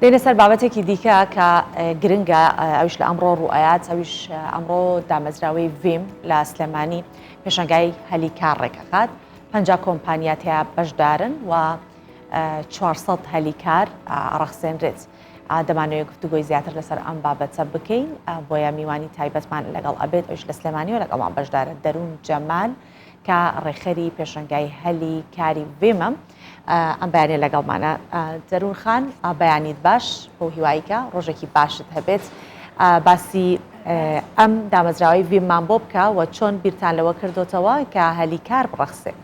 دێینە سەر بابەتێکی دیکە کە گرنگە ئەویش لە ئەمڕۆ ڕوئەیات ئەویش ئەمڕۆ دامەزراوەی ڤیم لە سلێمانی پێشانگای هەلی کار ڕێکەخات 50 کۆمپانیا تیا بەشدارن و 400 هەلی کار ئەڕەخسێنرێت. دەمانەوێت گفتوگۆی زیاتر لەسەر ئەم بابەتە بکەین بۆیە میوانی تایبەتمان لەگەڵ ئەبێت ئەوش لە سلێمانی و لەگەڵمان بەشدارە دەروون جەمال کە ڕێکخەری پێشەنگای هەلی کاری ڤێمە ئەم بەیانە لەگەڵمانە دەروون خان بەیانیت باش بۆ هیوایکە ڕۆژێکی باشت هەبێت باسی ئەم دامەزراوەی ڤیممان بۆ بکە و چۆن بیرتان لەوە کردوتەوە کە هەلی کار بڕەخسێن.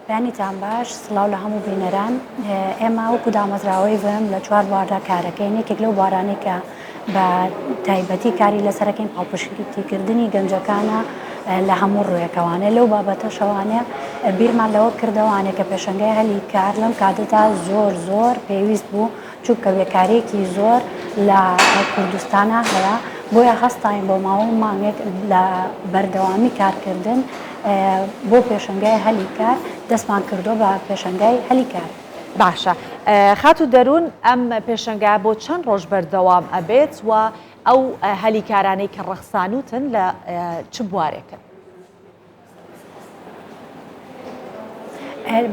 بەیانیتان باش، سڵاو لە هەموو بینەران. ئێمە وەکو دامەزراوەی ڤم لە چوار بواردا کارەکەین، یەکێک لەو بوارانەی کە بە تایبەتی کاری لەسەرەکەین پاڵپشتیکردنی گەنجەکانە لە هەموو ڕوویەکەوانێ لەو بابەتەشەوانێ بیرمان لەوە کردەوانێ کە پێشەنگای هەلی کار لەم کاتەدا زۆر زۆر پێویست بوو چونکە بێکارییەکی زۆر لە کوردستانا هەیە، بۆیە هەستاین بۆ ماوەی مانگێک لە بەردەوامی کارکردن بۆ پێشەنگای هەلی کار دەستمان کردووە بە پێشەنگای هەلی کار. باشە خاتوو دەروون ئەم پێشەنگایە بۆ چەند ڕۆژ بەردەوام ئەبێت و ئەو هەلی کارانەی کە ڕەخسانوتن لە چ بوارێکن؟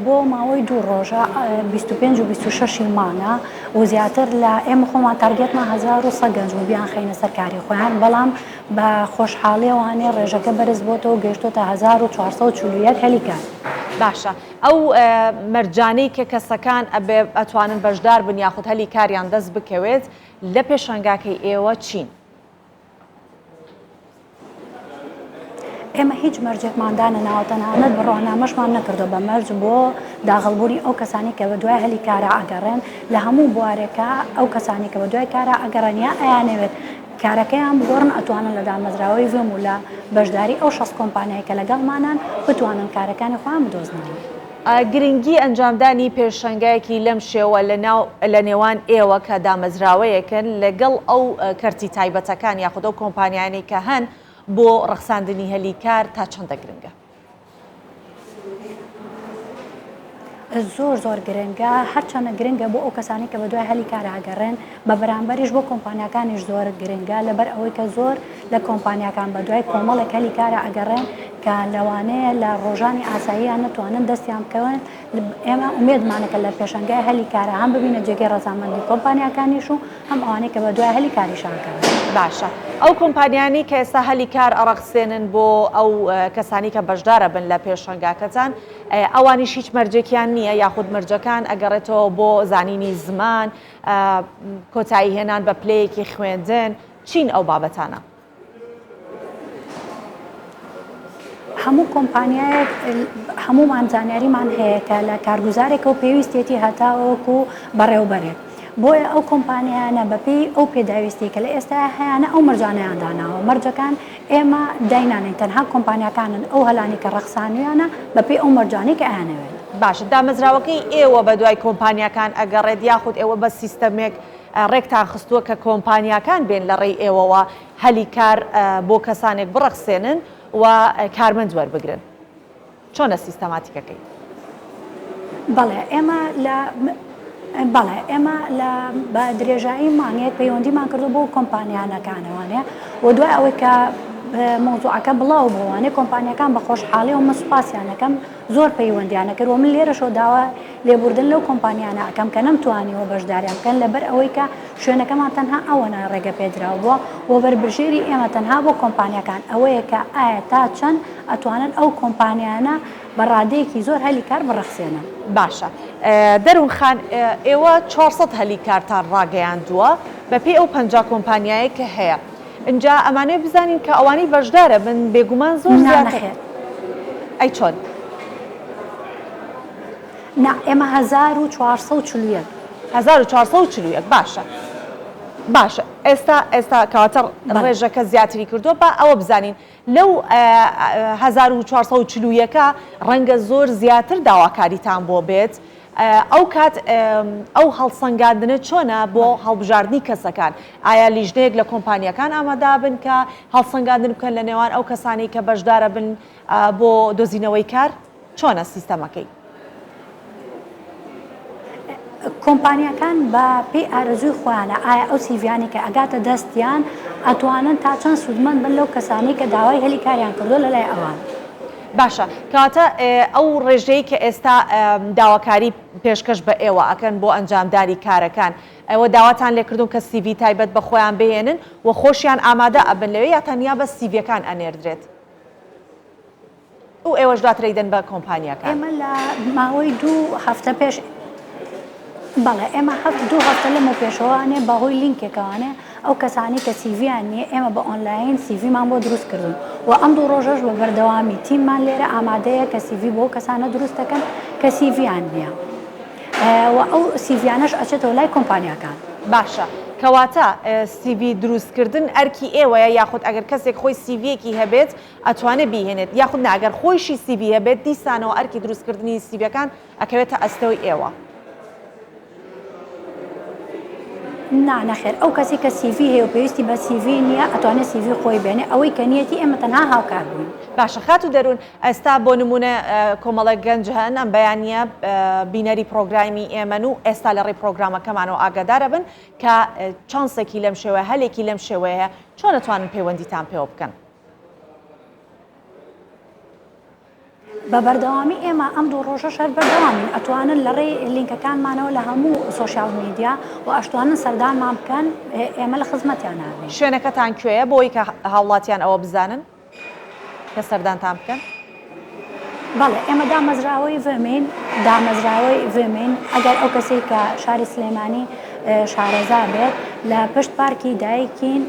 بۆ ماوەی دوو ڕۆژە 25 و 26 مانگە و زیاتر لە ئێمە خۆمان target مان 1100 گەنج بوو بیانخەینە سەر کاری خۆیان بەڵام بە خۆشحاڵیەوانێ ڕێژەکە بەرز بۆتەوە گەیشتۆتە 1441 هەلی کار. باشە ئەو مەرجانەی کە کەسەکان ئەبێ ئەتوانن بەشدار بن یاخود هەلی کاریان دەست بکەوێت لە پێشانگاکەی ئێوە چین؟ ئێمە هیچ مەرجێکمان دانەناوە تەنانەت بڕوانامەشمان نەکردووە بە مەرج بۆ داخڵبوونی ئەو کەسانی کە بە دوای هەلی کارا ئەگەڕێن لە هەموو بوارێکا ئەو کەسانی کە بە دوای کارا ئەگەڕێن یا ئەیانەوێت کارەکەیان بگۆڕن ئەتوانن لە دامەزراوەی ڤێم و لە بەشداری ئەو 60 کۆمپانیای کە لەگەڵمانان بتوانن کارەکانی خۆیان بدۆزنەوە. گرنگی ئەنجامدانی پێشەنگایەکی لەم شێوە لە ناو لە نێوان ئێوە کە دامەزراوەیەکن لەگەڵ ئەو کەرتی تایبەتەکان یاخود ئەو کۆمپانیانەی کە هەن بۆ ڕەخساندنی هەلی کار تا چەندە گرنگە؟ زۆر زۆر گرنگە هەرچەنە گرنگە بۆ ئەو کەسانی کە بە دوای هەلی کار ئەگەڕێن بە بەرامبەریش بۆ کۆمپانیاکانیش زۆر گرنگە لەبەر ئەوەی کە زۆر لە کۆمپانیاکان بە دوای کۆمەڵێک هەلی کارا ئەگەڕێن کە لەوانەیە لە ڕۆژانی ئاساییان نەتوانن دەستیان بکەون ئێمە ئومێدمانە کە لە پێشەنگای هەلی کارا هەم ببینە جێگەی ڕەزامەندی کۆمپانیاکانیش و هەم ئەوانەی کە بە دوای هەلی کاریشا ئەگەڕێن. باشە ئەو کۆمپانیانەی کە ئێستا هەلی کار ئەڕەخسێنن بۆ ئەو کەسانی کە بەشدارەبن لە پێشەنگاکەتان ئەوانیش هیچ مەرجێکیان نییە یاخود مەرجەکان ئەگەڕێتەوە بۆ زانینی زمان کۆتایی هێنان بە پلەیەکی خوێندن چین ئەو بابەتانە؟ هەموو کۆمپانیایەک هەموومان زانیاریمان هەیە کە لە کارگوزارێکەوە پێویستێتی هەتاوەکو بەڕێوبەرێک بۆیە ئەو کۆمپانیانە بەپێی ئەو پێداویستی کە لە ئێستا هەیانە ئەو مەرجانەیان داناوە مەرجەکان ئێمە داینانین تەنها کۆمپانیاکانن ئەو هەلانی کە ڕەخسانویانە بەپێی ئەو مەرجانەی کە ئەیانەوێت. باشە دامەزراوەکەی ئێوە بەدوای کۆمپانیاکان ئەگەڕێت یاخود ئێوە بە سیستەمێک ڕێکتان خستووە کە کۆمپانیاکان بێن لە ڕێی ئێوەوە هەلی کار بۆ کەسانێک بڕەخسێنن و کارمەند وەربگرن؟ چۆنە سیستەماتیکەکەی؟ بەڵێ ئێمە لە بەڵێ ئێمە لە بە درێژایی مانگێک پەیوەندیمان کردو بۆ کۆمپانیانەکانەوانێ و دوای ئەوەی کە مەوزوعەکە بڵاو بۆوانێ کۆمپانیەکان بە خۆشحاڵی و من سوپاسیانەکەم زۆر پەیوەندیانە کرد و من لێرەشەوە داوا لێبوردن لەو کۆمپانیانە ئەکەم کە نەمتوانیوە بەشداریان بکەن لەبەر ئەوەی کە شوێنەکەمان تەنها ئەوەنە ڕێگە پێدراو بووە و بەربژێری ئێمە تەنها بۆ کۆمپانیاکان ئەوەیە کە ئایا تا چەند ئەتوانن ئەو کۆمپانیانە بە ڕادەیەکی زۆر هەلی کار بڕەخسێنن. باشە دەروون خان ئێوە 400 هەلی کارتان ڕاگەیاندووە بەپێی ئەو 50 کۆمپانیایە کە هەیە ئینجا ئەمانەوێ بزانین کە ئەوانەی بەشدارە بن بێگومان زۆر نا زیاتر نەخێر. ئەی چۆن؟ نا ئێمە 1441. 1441 باشە باشە ئێستا ئێستا کەواتە بەڵێ. ڕێژەکە زیاتری کردووە با ئەوە بزانین لەو 1441 ە ڕەنگە زۆر زیاتر داواکاریتان بۆ بێت ئەو کات ئەو هەڵسەنگاندنە چۆنە بۆ هەڵبژاردنی کەسەکان ئایا لیژنەیەک لە کۆمپانیاکان ئامادابن کە هەڵسەنگاندن بکەن لە نێوان ئەو کەسانەی کە بەشدارە بن بۆ دۆزینەوەی کار چۆنە سیستەمەکەی؟ کۆمپانیاکان بە پێی ئارەزووی خۆیانە ئایا ئەو سیڤیانەی کە ئەگاتە دەستیان ئەتوانن تا چەند سوودمەند بن لەو کەسانەی کە داوای هەلی کاریان کردووە لە لای ئەوان. باشە کەواتە ئەو ڕێژەی کە ئێستا داواکاری پێشکەش بە ئێوە ئەکەن بۆ ئەنجامدانی کارەکان ئێوە داواتان لێکردوون کە سیڤی تایبەت بە خۆیان بهێنن و خۆشیان ئامادە ئەبن لەوێ یا تەنیا بەس سیڤیەکان ئەنێردرێت؟ و ئێوەش دواتر ئەیدەن بە کۆمپانیاکان. ئێمە لە ماوەی دوو هەفتە پێش بەڵێ ئێمە هەفت دوو هەفتە لەمەو پێشەوانێ بەهۆی لینکێکەوانێ ئەو کەسانی کە سیڤیان نییە ئێمە بە ئۆنلاین سیڤیمان بۆ دروست کردوون و ئەم دوو ڕۆژەش بە بەردەوامی تیممان لێرە ئامادەیە کە سیڤی بۆ کەسانە دروست دەکەن کە سیڤیان نییە و ئەو سیڤیانەش ئەچێتەوە لای کۆمپانیاکان. باشە کەواتە سیڤی دروست کردن ئەرکی ئێوەیە یاخود ئەگەر کەسێک خۆی سیڤیەکی هەبێت ئەتوانێت بیهێنێت یاخود نا گەر خۆیشی سیڤی هەبێت دیسانەوە ئەرکی دروستکردنی سیڤیەکان ئەکەوێتە ئەستۆی ئێوە؟ نا نەخێر ئەو کەسی کە سیڤی هەیە و پێویستی بە سیڤی نییە ئەتوانێت سیڤی خۆی بێنێ ئەوەی کە نیەتی ئێمە تەنها هاوکار بووین. باشە خاتوو دەروون ئێستا بۆ نموونە کۆمەڵێک گەنج هەن ئەم بەیانییە بینەری پڕۆگرامی ئێمەن و ئێستا لە ڕێی پڕۆگرامەکەمانەوە ئاگادار ئەبن کە چانسێکی لەم شێوەیە هەلێکی لەم شێوەیە هەیە چۆن ئەتوانن پەیوەندیتان پێوە بکەن؟ بە بەردەوامی ئێمە ئەم دوو ڕۆژەش هەر بەردەوامین ئەتوانن لە ڕێی لینکەکانمانەوە لە هەموو سۆشیال میدیا و ئەشتوانن سەردانمان بکەن ئێمە لە خزمەتیان نابین. شوێنەکەتان کوێیە بۆی کە هاوڵاتیان ئەوە بزانن کە سەردانتان بکەن؟ بەڵێ ئێمە دامەزراوەی ڤمین دامەزراوەی ڤمین ئەگەر ئەو کەسەی کە شاری سلێمانی شارەزا بێت لە پشت پارکی دایکین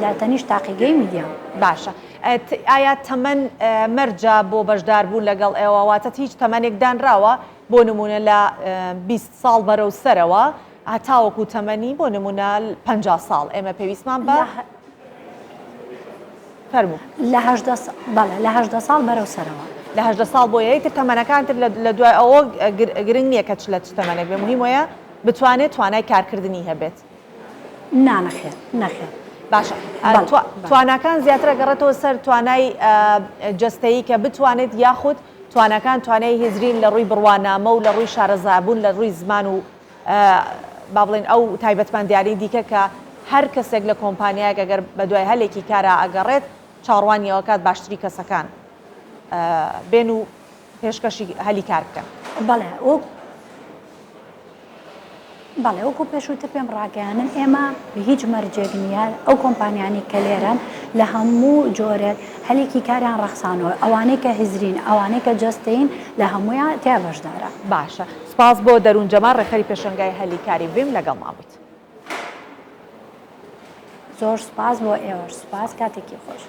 لە تەنیشت تاقیگەی میدیا. باشە ئایا تەمەن مەرجە بۆ بەشداربوون لەگەڵ ئێوە واتە هیچ تەمەنێک دانراوە بۆ نمونە لە 20 ساڵ بەرەو سەرەوە هەتاوەکو تەمەنی بۆ نمونە 50 ساڵ ئێمە پێویستمان بە فەرموو. لە 18 بەڵێ لە 18 ساڵ بەرەو سەرەوە. لە 18 ساڵ بۆ یەکتر تەمەنەکان تر لە دوای ئەوە گرنگ نییە کە چ لە چ تەمەنێک بێ مهم وەیە بتوانێت توانای کارکردنی هەبێت. نا نەخێر نەخێر. باشە تواناکان زیاتر ئەگەڕێتەوە سەر توانای جەستەیی کە بتوانێت یاخود تواناکان توانای هزرین لە ڕووی بڕوانامە و لە ڕووی شارەزابوون لە ڕووی زمان و با بڵێن ئەو تایبەتمەندیانەی دیکە کە هەر کەسێک لە کۆمپانیایەک ئەگەر بەدوای هەلێکی کارا ئەگەڕێت چاوەڕوانی ئەوەکات باشتری کەسەکان بێن و پێشکەشی هەلی کار بکەن. بەڵێ وەک بەڵێ وەکو پێشووتر پێم ڕاگەیانن ئێمە هیچ مەرجێک نییە ئەو کۆمپانیانی کە لێرەن لە هەموو جۆرێک هەلێکی کاریان ڕەخسانەوە ئەوانەی کە هزرین ئەوانەی کە جەستەین لە هەموویان تیا بەشدارە. باشە سپاس بۆ دەروون جەمال ڕێکخەری پێشەنگای هەلی کاری ڤیم لەگەڵمان بوویت. زۆر سپاس بۆ ئێوەش سپاس کاتێکی خۆش.